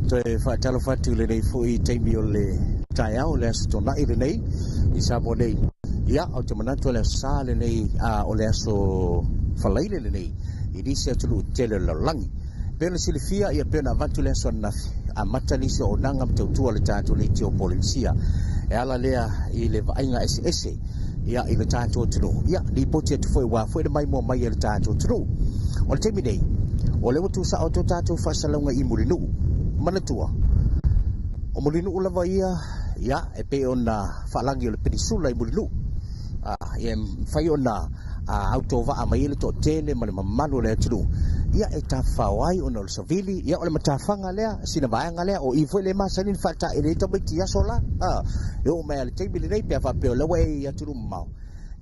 Toe faatalofa atu i lenei foi taimi o le taeao o le Aso Toonai lenei i Samoa nei. Ia, ou te manatu o le Aso Sa lenei, a o le Aso Faraile lenei i nisi atunuu tetele o le lalolagi. E pei ona silafia, ia pei ona avatu le aso ananafi, amata nisi o auaunaga ma tautua a le tatou Leitio Polenisia. E ala lea i le vaaiga eseese ia i le tatou atunuu. Ia, lipoti atu foi aua foi le maimoa mai a le tatou atunuu. O le taimi nei, o lea ua tuusao atu a tatou faasalalauga i Mulinuu. Manatua, o Mulinuu lava ia, ia, e pei ona faalagi o le penisula i Mulinuu. Ia, e mafai ona autovaa mai ai le toatele ma le mamalu o le atunuu, ia, e tafafao ai ona o le savili, ia, o le matafaga lea, sina vaega lea, o i foi lea e masani ona faataele ai tamaiti i aso la, e oo mai lava i le taimi lenei, pe a faapea o lea ua e i atunuu mamao,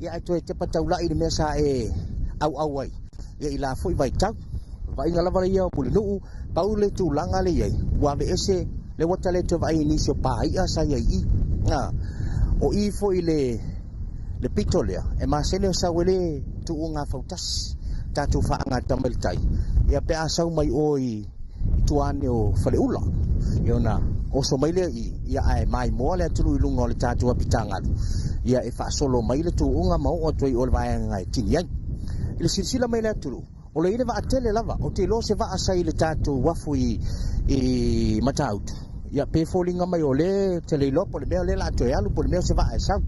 ia, ae toe tepa taulai i le mea sa e auau ai, ia, i la foi vaitau. O le vaaiga lava ia o Mulinuu, pau le tulaga lea e i ai, ua aveese le uata lea e toe vaai i nisi o pāi'a sa i ai i i. O i foi i le pito lea, e masani ona sau ai le tuuga fautasi, tatou faagatama i le tai, ia pe a sau mai o i tua ane o Faleula, ia ona oso mai lea i i, ia ae maimoa le atunuu i luga o le tatou apitagalu, ia e faasolo mai le tuuga ma oo atu ai i o i le vaega e tini ai. I le silasila mai le atunuu, o lo o i ai le vaa tele lava, ou te iloa o se vaa sa i le tatou uafu i Matautu, ia pe foliga mai o lea ou te le iloa po o le mea o lea o le a toe alu po o le mea o se vaa e sau.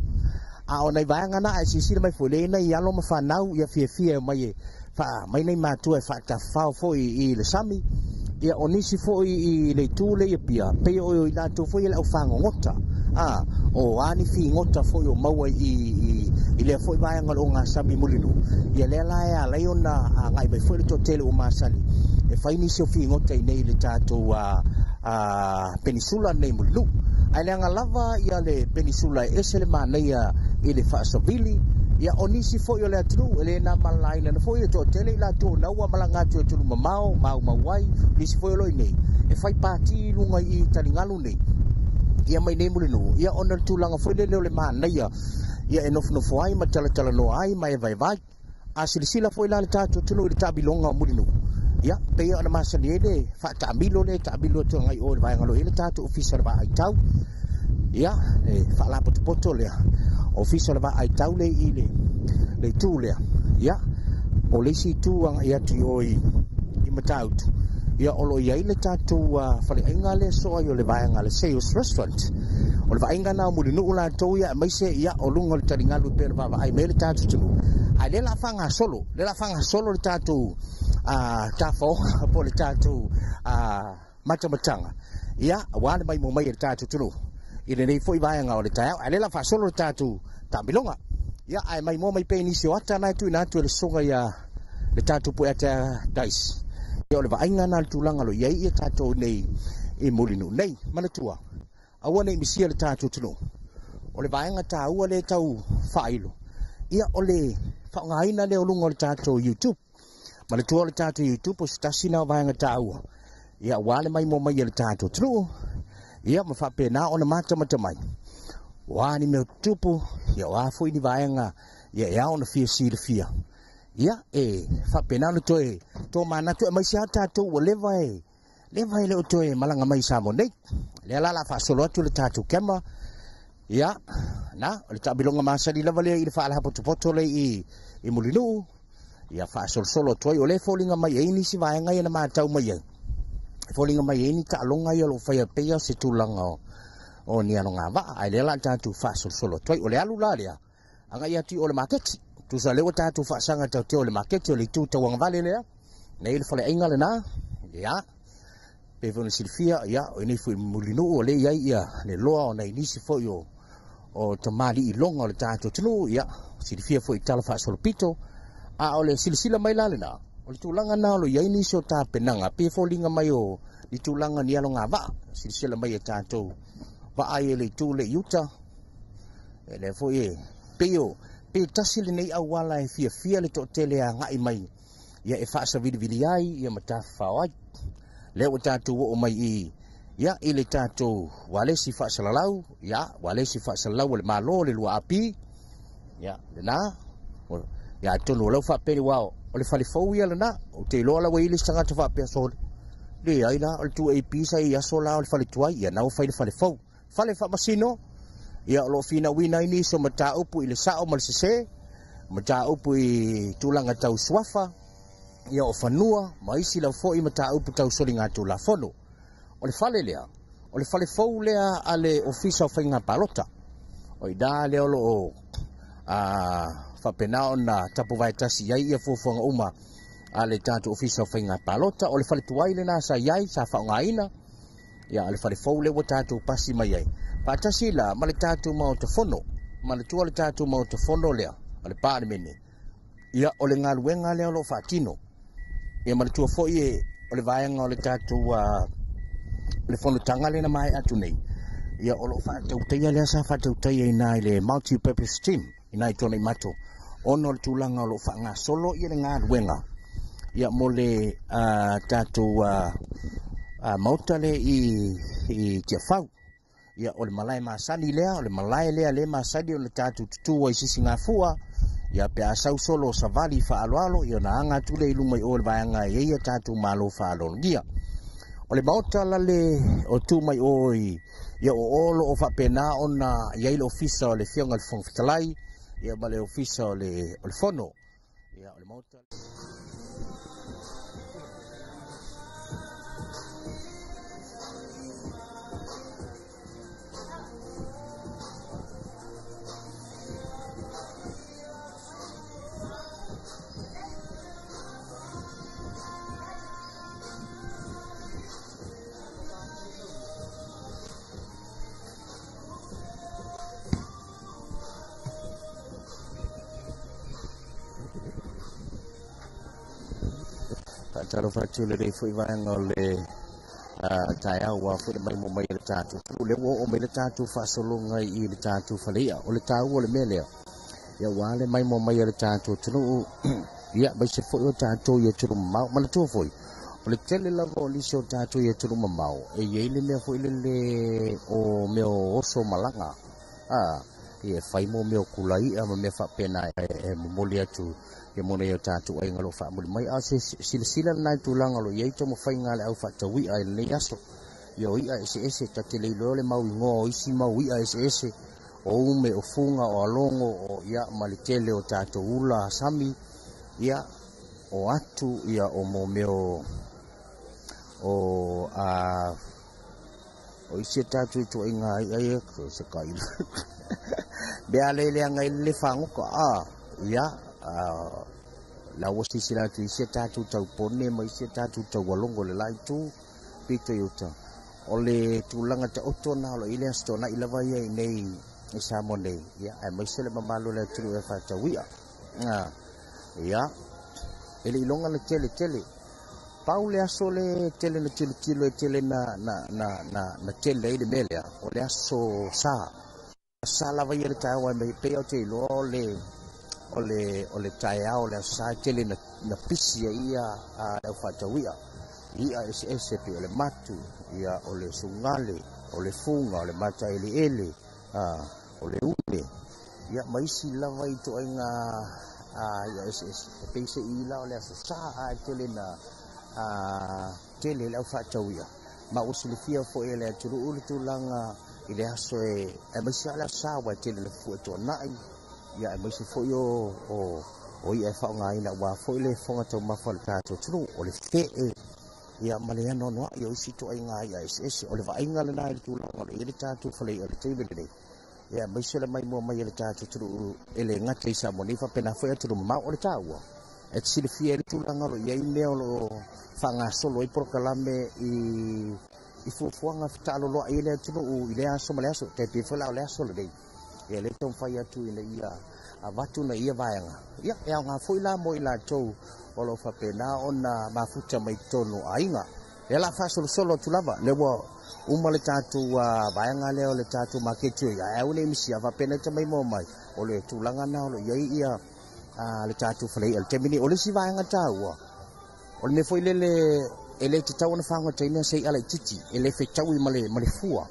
A o nai vaega na, ae silasila mai foi, lea e i ai nai alo ma fanau ia fiafia e omai e faa mai nai matua e faatafafao foi i le sami. Ia, o nisi foi i le itu lea i Apia, pei o i latou foi ia le aufagogota, a, o a ni figota foi o maua i lea foi vaega o le ogasami Mulinuu, ia lea la e ala ai ona agai mai foi le toatele ua masani e fai nisi o figota i inei i le tatou penisula lenei i Mulinuu. Ae leaga lava ia le penisula e ese le manaia i le faasavili, ia o nisi foi o le atunuu e le na malalaina ana foi e toatele i latou na ua malaga atu i atunuu mamao maumau ai, nisi foi o lo o i inei e fai pati i luga i taligalu nei, ia mai nei Mulinuu, ia ona o le tulaga foi lele o le manaia ia e nofonofo ai ma talatalanoa ai ma evaevai. A silasila foi la le tatou atunuu i le taamiloga o Mulinuu, ia, pei ona masani ai le faataamilo lea e taamilo atu agai i o i le vaega o lo o i ai le tatou Ofisa o le Vaaitau, ia, le faalapotopoto lea, Ofisa o le Vaaitau lea i le itu lea, ia, o le isi itu agai atu i o i Matautu, ia, o lo o i ai le tatou faleaiga lea soa i o le vaega le Sales Restaurant. O le vaaiga lena o Mulinuu latou ia, aemaise ia, o luga o le taligalu e pei ona vaavaai mai ai le tatou atunuu. A o lea o le a faagasolo, lea o le a faagasolo le tatou tafaoga po o le tatou matamataga, ia, aua le maimoa mai e le tatou atunuu i lenei foi vaega o le taeao. A o lea o le a faasolo le tatou taamiloga. Ia, ae maimoa mai pea i nisi o ata na e tuuina atu e le susuga ia le tatou Pueata Dice. Ia, o le vaaiga lena o le tulaga o lo o i ai ia tatou nei i Mulinuu nei. Manatua, aua ne i misia le tatou atunuu. O le vaega taua lea e tau faailo, ia o le faaaogaina lea o luga o le tatou YouTube. Manatua o le tatou YouTube o se tasi lena o vaega taua, ia aua le maimoa mai e le tatou atunuu, ia ma faapena ona matamata mai. O a ni mea tutupu, ia o a foi ni vaega ia e ao ona fia silafia, ia e faapena ona toe tomanatu aemaise lava tatou ua leva e leva e le o toe malaga mai i Samoa nei. Lea la la faasolo atu le tatou camera. Ia, na, o le taamiloga masani lava lea i le faalapotopoto lea i Mulinuu. Ia faasolosolo atu ai, o lea e foliga mai e i ai nisi vaega ia na matau mai ai. E foliga mai e i ai ni taaloga ia o lo o faia pei o se tulaga o ni alogavaa. Ae lea la tatou faasolosolo atu ai. O le alu la lea, agai atu i o le maketi. Tusa lea ua tatou faasaga tauteo o le maketi o le itu tauagavale lea. Nei le faleaiga lena. Ia, pei foi ona silafia, ia, o nei foi Mulinuu o lea i ai ia le loa o nai nisi foi o tamalii iloga o le tatou atunuu, ia, silafia foi i tala faasolopito. A o le silasila mai la lena, o le tulaga na o lo o i ai nisi o tapenaga, pei e foliga mai o ni tulaga ni alogavaa, silasila mai e tatou vaai e le itu le i uta, e lea foi e pei o pei tasi lenei auala e fiafia le toatele e agai mai ia e faasavilivili ai ia ma tafafao ai. Lea ua tatou oo mai i ia i le tatou ualesi faasalalau, ia ualesi faasalalau o le Malo le 2AP, ia lena, ia atonu o lau faapeni, uau, o le fale fou ia lena, ou te iloa lau i le isi tagata faapea sole. Leai la, o le 2AP sa i aso la o le fale tuai, ia na ua fai le fale fou. Fale faamasino, ia o lo o finauina ai nisi o mataupu i le sao ma le sese, mataupu i tulaga tau suafa, ia o fanua, ma isi lau foi mataupu tau soligatulafono. O le fale lea, o le fale fou lea a le Ofisa o Faiga Palota. O i ina lea o lo o faapena ona tapuvaetasi i ai ia fuafuaga uma a le tatou Ofisa o Faiga Palota. O le fale tuai lena sa i ai, sa faaaogaina, ia a le fale fou lea ua tatou pasi mai ai. Faatasi la ma le tatou Maota Fono, manatua le tatou Maota Fono lea, o le Palemene, ia o le galuega lea o lo o faatino. Ia manatua foi o le vaega o le tatou le fonotaga lea na maea atu nei, ia o lo o faatautaia lea sa faatautaia i ina i le multi-purpose team i ina i Tuanaimato, ona o le tulaga o lo o faagasolo ia le galuega ia mo le tatou maota lea i Tiafau. Ia o le malae masani lea, o le malae lea le masani ona tatou tutu ai sisigafua, ia pe a sau solo o savali faaaloalo, ia ona aga atu lea i luma i o le vaega e i ai ia tatou malo faaaloalogia. O le maota la le o tu mai o i, ia o o lo o faapena ona i ai le ofisa o le Afioga i le Fofoga Fetalai, ia ma le ofisa o le Fono. Ia o le maota. Faatalofa atu lenei foi vaega o le taeao ua foi le mai mo mai le tatou le ua oo mai le tatou faasologa i le tatou faleia. O le taua o le mea lea, ia ua le mai mo mai le tatou atunuu, ia maise foi o tatou i atunuu mamao. Manatua foi, o le tele lava o nisi o tatou i atunuu mamao, e i ai le mea foi lele o mea o oso malaga. Ia fai mo mea o kulaia ma mea faapena e momoli atu ia mo nei o tatou aiga lo faamuli mai. A se silasila lena i tulaga o lo o i ai taumafaiga a le au faataui'a i lenei aso. Ia o i'a eseese, ta te le iloa le mau igoa o isi mau i'a eseese, o ume, o fuga, o alogo, o ia ma le tele o tatou ula sami, ia o atu, ia o mo mea o o isi tatou ituaiga i'a ia se kaila. Mea le leaga i le fagoka, ia la ua silasila atu i isi tatou taupone ma isi tatou taualogo le la itu pito i uta. O le tulaga taoto na o lo o i le Aso Toonai lava ia i nei i Samoa nei, ia aemaise le mamalu o le atunuu e faatauia. Ia e le iloga na tele tele. Pau le aso le tele na tilotilo e tele na tele ai le mea lea, o le aso sa. Sa lava ia le taeao ai mai pei o te iloa o le taeao o le aso sa e tele na pisi ai ia le au faatauia. Ia eseese pei o le matu, ia o le sugale, o le fuga, o le mataeleele, o le une, ia ma isi lava ituaiga ia eseese. E pei se i la o le aso sa a e tele na tele le au faatauia. Ma ua silafia foi e le atunuu le tulaga i le aso e aemaise lava le aso sa ua e tele na fuetuanai, ia aemaise foi o ia e faaaogaina aua foi le fofoga taumafa o le tatou atunuu, o le fee, ia ma le anoanoai o isi ituaiga ia eseese. O le vaaiga lena i le tulaga o lo o i ai le tatou faleia o le taimi lenei, ia aemaise le maimoa mai e le tatou atunuu e le gata i Samoa nei, faapena foi atunuu mamao. O le taua, e te silafia ai le tulaga o lo o i ai mea o lo o faagasolo ai polokalame i fuafuaga fetaaloloai i le atunuu i lea aso ma le aso. Tai pei foi la o le aso lenei, ia le taumafai atu ina ia avatu na ia vaega. Ia e aoga foi la mo i latou o lo o faapena ona mafuta mai totonu o aiga. Ia la faasolosolo atu lava, lea ua uma le tatou vaega lea o le tatou maketi o ia, ae au nei misia faapena ta mai moa mai. O le tulaga na o lo o i ai ia le tatou faleia le taimi nei. O le isi vaega taua, o le mea foi lele e le tatau ona fagotaina se i'a laitiiti, e le fetaui ma le fua.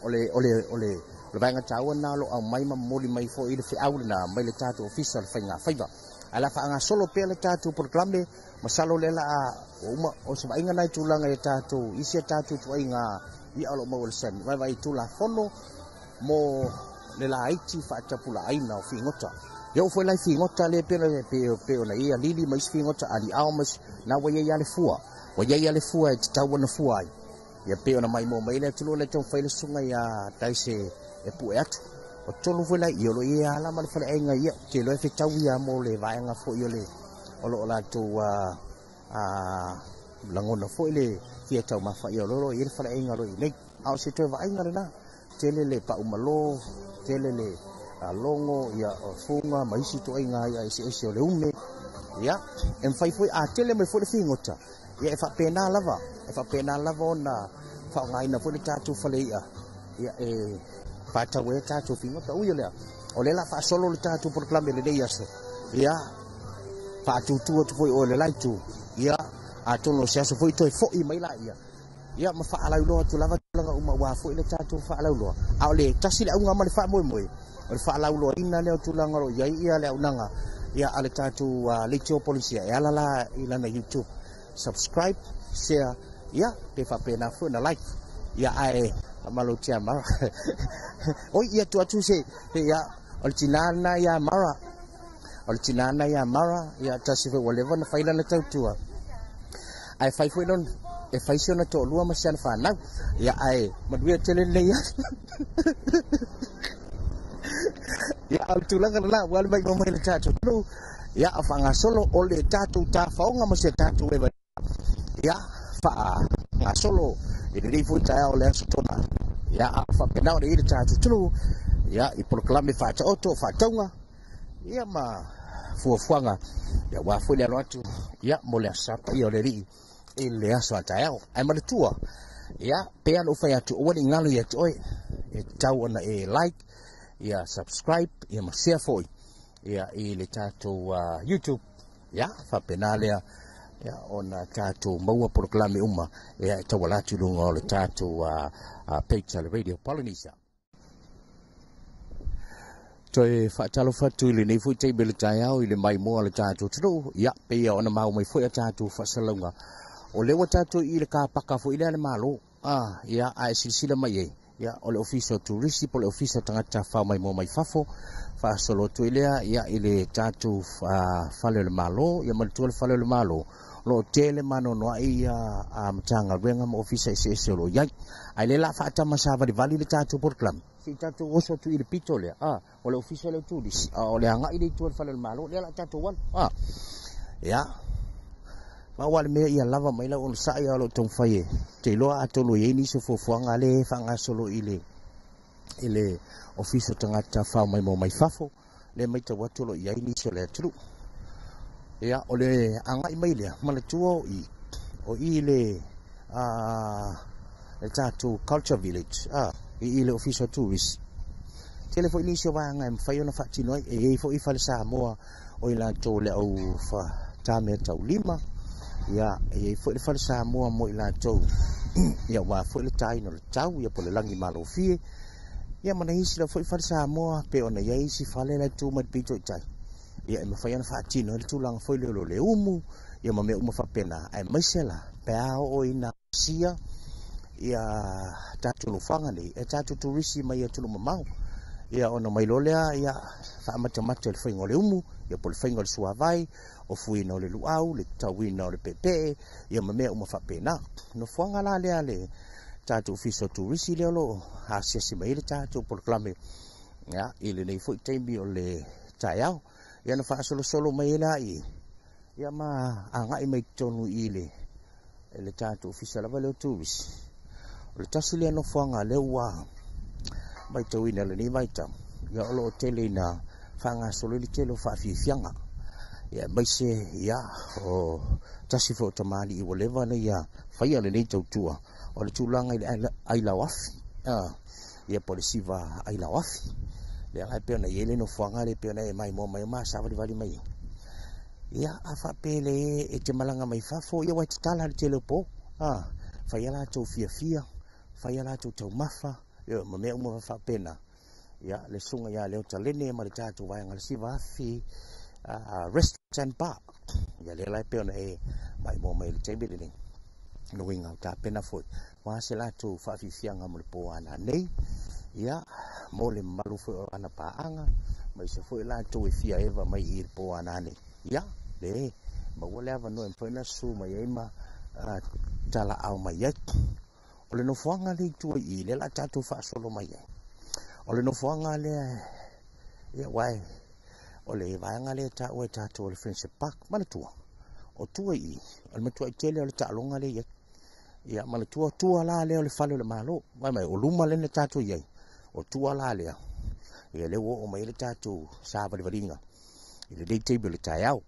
O le vaega taua na o lo o aumai ma momoli mai foi le feau lena mai le tatou ofisa o le Faiga Faiva. Ae o le a faagasolo pea le tatou polokalame, masalo o lea o le a ua uma o se vaaiga lena i tulaga i tatou isi a tatou ituaiga i'a o lo o maua i le sami, vaivai Tulafono mo le laiti faatapulaaina o figota. E oo foi la i figota lea pei ona i ai alili ma isi figota, aliao ma isi, na ua i ai lava le fua. Ua i ai lava le fua e tatau ona fua ai. Ia pei ona maimoa mai le atunuu lea e taumafai le susuga ia Daise e pue atu. O totonu foi la i o lo o i ai lava ma le faleaiga ia, ou te iloa e fetaui lava mo le vaega foi o le o lo o latou lagona foi le fia taumafa ia o lo o i ai le faleaiga o lo o i nei. A o se toe vaaiga lena, tele le paumalo, tele le logo, ia o fuga ma isi ituaiga ia eseese o le ume. Ia, e mafai foi a tele mai foi le figota, ia e faapena lava, e faapena lava ona faaaogaina foi le tatou fale i'a, ia e faatau ai tatou figota. Ui o lea, o lea la faasolo le tatou polokalame i lenei aso, ia faatutu atu foi oe le laitu, ia atonu o se aso foi toe foi mai laia, ia ma faalauiloa atu lava tulaga uma aua foi le tatou faalauiloa. A o le tasi le auga ma le faamoemoe, o le faalauiloaina lea o tulaga o lo o i ai ia le auaunaga ia a le tatou Leitio Polisia e ala la i lana YouTube. Subscribe, share, ia pe faapena foi ona like. Ia ae faamalo tia Mara. Oi ia tu atu se ia o le tina lena ia Mara. O le tina lena ia Mara, ia tasi foi ua leva ona fai lana tautua. Ae fai foi lona e fai si ona toalua ma si ana fanau. Ia ae manuia tele lenei aso. Ia o le tulaga lena ua alu mai mai le tatou atunuu. Ia o faagasolo o le tatou tafaoga ma se tatou eva. Ia faagasolo i lenei foi taeao o le Aso Toonai. Ia a faapena ona i ai le tatou atunuu. Ia i polokalame faataoto faatauga. Ia ma fuafuaga ia aua foi le alo atu ia mo le Aso Sa Paia o le Alii i le aso a taeao. Ae manatua, ia pei lava ona ou fai atu, aua ne i galo ia te oe, e tatau ona e like, ia subscribe, ia ma share foi ia i le tatou YouTube. Ia faapena lea ia ona tatou maua polokalame uma ia e tauala atu i luga o le tatou page a le Radio Polynesia. Toe faatalofa atu i lenei foi taimi o le taeao i le maimoa o le tatou atunuu. Ia, pei ona maua mai foi a tatou faasalalauga, o lea ua tatou i le kapaka foi lea a le Malo. Ah, ia, a e silasila mai ai, ia, o le Ofisa o Turisi po o le Ofisa o Tagata Tafafao Maimoa Mai Fafo, faasolo atu ai lea, ia, i le tatou Fale o le Malo, ia manatua le Fale o le Malo, o lo o tele ma anoanoai ia Matagaluega ma Ofisa eseese o lo o i ai. Ae lea la faatamasavalivali le tatou polokalame, se i tatou oso atu i le pito lea, a, o le Ofisa lea o Turisi, a o le agai lea i tua i le Fale o le Malo, lea la tatou alu, a. Ia, pau lava le mea ia lava mai lau onosai a o lo o taumafai e te iloa atonu e i ai nisi o fuafuaga lea e faagasolo i le i le Ofisa o Tagata Tafafao Maimoa Mai Fafo, lea e matau atu o lo o i ai nisi o le atunuu. Ia, o le agai mai lea, manatua o i, o i le, le tatou Culture Village, i i le Ofisa o Turisi. Tele foi nisi o vaega e mafai ona faatino ai, e i ai foi fale Samoa o i latou le au tamea taulima, ia, e i ai foi le fale Samoa mo i latou, ia, aua foi le taina o le tau, ia, po o le lagi malofie, ia, ma nai isi lava foi fale Samoa, pei ona i ai isi fale la e tu mai le pito i tai, ia, e mafai ona faatino ai le tulaga foi lea o le umu, ia, ma mea uma faapena, aemaise la, pe a oo ina asia ia tatou nofoaga nei e tatou turisi mai atunuu mamao, ia ona mai loa lea ia faamatamata i le faiga o le umu, ia po o le faiga o le suavai, ofuina o le luau, le tauina o le peepee, ia ma mea uma faapena. Nofoaga la lea le tatou Ofisa o Turisi lea o lo o asiasi mai ai le tatou polokalame ia, i lenei foi taimi o le taeao. Ia na faasolosolo mai ai la i ia ma agai mai totonu i le le tatou ofisa lava lea o turisi. O le tasi lea nofoaga lea ua matauina i lenei vaitau, ia o lo o tele ina faagasolo ai le tele o faafiafiaga. Ia aemaise ia o tasi foi o tamalii ua leva ona ia faia lenei tautua, o le tulaga i le ailaoafi, ia po o le siva ailaoafi. Lea e pei ona i ai le nofoaga lea e pei ona e maimoa mai ma savalivali mai ai. Ia, a faapea le e te malaga mai fafo, ia ua e tatala le tele o po. A, fai a latou fiafia, fai a latou taumafa, ia, ma mea uma faapena. Ia, le susuga ia Leo Talene ma le tatou vaega o le siva afi, restaurant. Sandbar. Ia lea la e pei ona e maimoa mai i le taimi lenei. O le uiga o tapena foi aua se latou faafiafiaga mo le po a nanei. Ia, mo le mamalu foi o ana paaga, aemaise foi latou e fia eva mai i le po a nanei. Ia, le maua le avanoa e mafai ona susu mai ai ma talaau mai ai. O le nofoaga lea i tua i i, lea o le a tatou faasolo mai ai. O le nofoaga lea, ia, aua o le vaega lea e taua e tatou o le Friendship Park. Manatua, o tua i i, o le matuai tele o le taaloga lea e i ai. Ia, manatua, tua la lea o le fale o le Malo. Vaai mai, o luma lea na tatou i ai, o tua la lea. Ia, lea ua oo mai ai le tatou savalivaliga i lenei taimi o le taeao.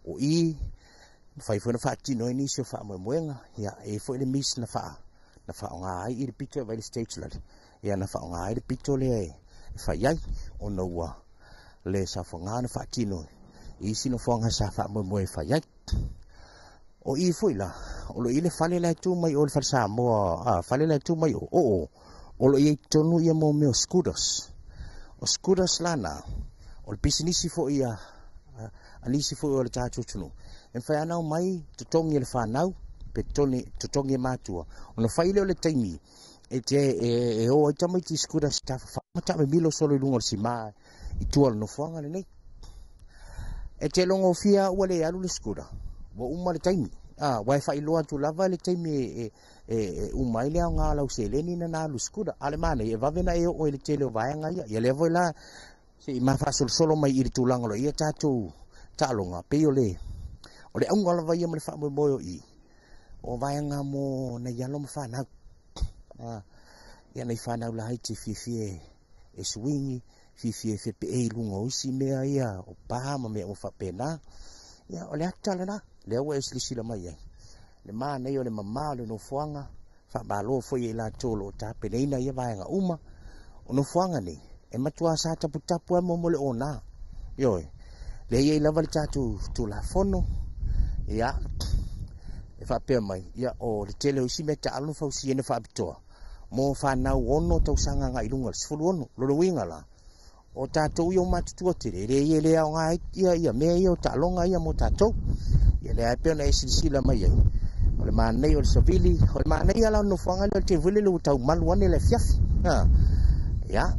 O i, mafai foi ona faatino ai nisi o faamoemoega. Ia, e i ai foi le miss na na faaaoga ai i le pito e vaai le stage lale. Ia, na faaaoga ai le pito lea e fai ai, ona ua le saofaga ona faatino i isi nofoaga sa faamoemoe e fai ai. O i foi la, o lo o i ai le fale la e tu mai o le fale Samoa, a, fale la e tu mai o, o, o lo o i ai tonu ia mo mea o scooters. O scooters la na, o le pisinisi foi ia a nisi foi o le tatou atunuu. E mafai lava ona omai totogi e le fanau, pe totogi e matua. Ona fai lea o le taimi e te e o ai tamaiti i scooters e tafafao ma taamimilo solo i luga o le sima i tua o le nofoaga lenei. E te logofia ua le alu le scooter, ua uma le taimi. Ua e faailoa atu lava le taimi e uma ai le aoga o lau seleni na na alu i scooter. A o le manaia, e vave na e oo i le tele o vaega ia. Ia lea foi la, se i mafaasolosolo mai i le tulaga o lo o i ai tatou taaloga, pei o le auga lava ia ma le faamoemoe o i, o vaega mo nai alo ma fanau. Ia nai fanau laiti fiafia e suingi, fiafia e fepeei i luga o isi mea ia, o pa ma mea uma faapena. Ia, o le ata lena, lea ua e silasila mai ai. Le manaia o le mama o le nofoaga, faamalo foi ia i latou o lo o tapenaina ia vaega uma. O nofoaga nei, e matua sa taputapu lava mo le ona. Ioe, lea e i ai lava le tatou Tulafono, ia, e faapea mai, ia, o le tele o isi mea taalo na fausia na faapitoa mo fanau 6 tausaga agai i luga o le 16. Lona uiga la, o tatou ia ua matutua tele, e le, e le aoga ai ia mea ia o taaloga ia mo tatou. Ia lea e pei ona e silasila mai ai, o le manaia o le savili, o le manaia la o le nofoaga lea o le tele foi lele ua tau malu ane le afiafi. Ia,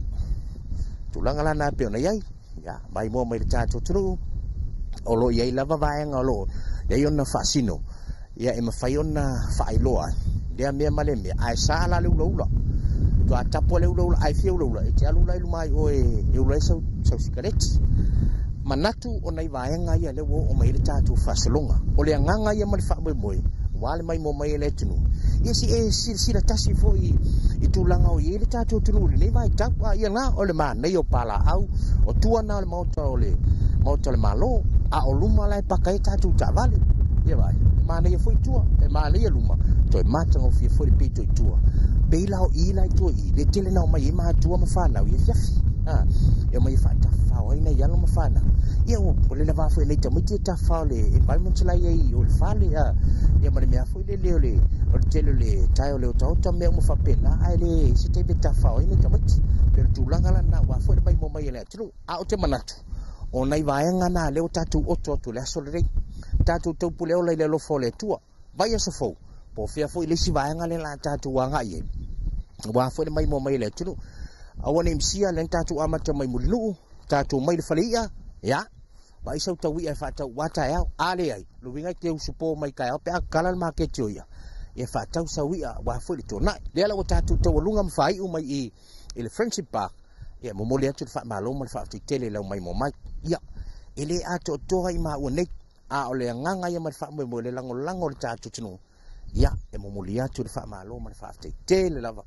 tulaga la na e pei ona i ai. Ia, maimoa mai le tatou atunuu, o lo o i ai lava vaega o lo o i ai ona faasino, ia e mafai ona faailoa ai lea mea ma lea mea, ae sa la le ulaula. Toa tapu le ulaula, ae fia ulaula, e te alu la i luma i oe e ula ai sau sikareti. Manatu o nai vaega ia lea ua oo mai ai le tatou faasologa. O le agaga ia ma le faamoemoe, aua le maimoa mai e le atunuu. Ia se i e silasila tasi foi i tulaga o i ai le tatou atunuu i lenei vaitau. A ia na, o le manaia o palaau, o tua na o le maota o le maota o le Malo, a o luma la e paka ai tatou taavale. Ia vaai, e manaia foi tua, e manaia luma, toe matagofie foi le pito i tua. Pei la o i la i tua i, le tele na omai ai matua ma fanau i afiafi. E omai e faatafafao ai nai alo ma fanau. Ia ua le lava foi nei tamaiti e tafafao le environment la i ai o le fale, ia ma le mea foi lele o le tele o le tae o le otaota mea uma faapena, ae le se taimi e tafafao ai nai tamaiti. Pei o le tulaga la lena aua foi le maimoa mai e le atunuu. A o te manatu, o nai vaega na lea ua tatou oto atu i le aso lenei. Tatou taupule ola i le alofa o le Atua. Vai aso fou, po o fea foi le isi vaega lea la tatou agai ai. Aua foi le maimoa mai e le atunuu. Aua ne i misia lea na tatou amata mai Mulinuu, tatou mai le faleia, ia, vaai sau tauia e faatau ua taeao. A leai, le uiga e te usupo mai taeao pe a tatala le maketi o ia, ia faatau sau ia aua foi le tuanai. Lea la ua tatou taualuga ma faaiu mai i le Friendship Park, ia momoli atu le faamalo ma le faafetai tele i lau maimoa mai. Ia, e le atoatoa i maua nei, a o le agaga ia ma le faamoemoe, le lagolago o le tatou atunuu, ia, e momoli atu le faamalo ma le faafetai tele lava.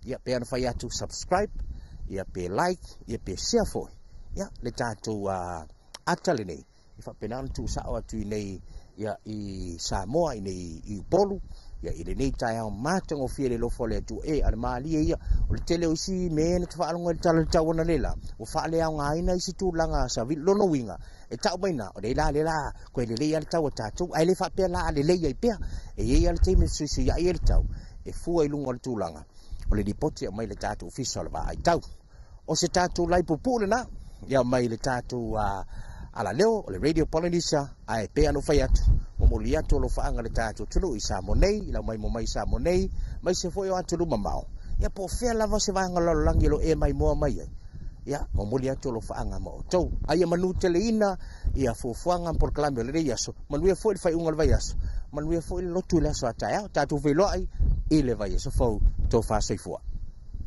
Ia, pe ana fai atu subscribe, ia pe like, ia pe share foi, ia, le tatou ata lenei, e faapena ona tuusao atu i nei, ia, i Samoa, i nei i Upolu, ia, i lenei taeao matagofie le alofa o le Atua. E, a le malie ia, o le tele o isi mea na te faalogo ai le tala i le tau ona le la, ua faaleaogaina isi tulaga savili, lona uiga, e tau mai na, o lea la, lea la, koe lelei lava le tau a tatou, ae le faapea la a lelei ai pea, e i ai lava le taimi e fesuisuiai ai le tau, e fua i luga o le tulaga o le lipoti e aumai le tatou ofisa o le vaai tau. O se tatou lai puupuu lena, ia mai le tatou Alaleo o le Radio Polynesia, ae pei ona ou fai atu, momoli atu alofaaga i le tatou atunuu i Samoa nei, i lau maimoa mai i Samoa nei, aemaise foi o atunuu mamao, ia po o fea lava se vaega o le lalolagi o lo o e maimoa mai ai, ia, momoli atu alofaaga ma outou. A ia manuteleina ia fuafuaga ma polokalame o lenei aso, manuia foi le faaiuga o le vaiaso, manuia foi le lotu i le aso a taeao. Tatou feiloai i le vaiaso fou. Tofa soifua.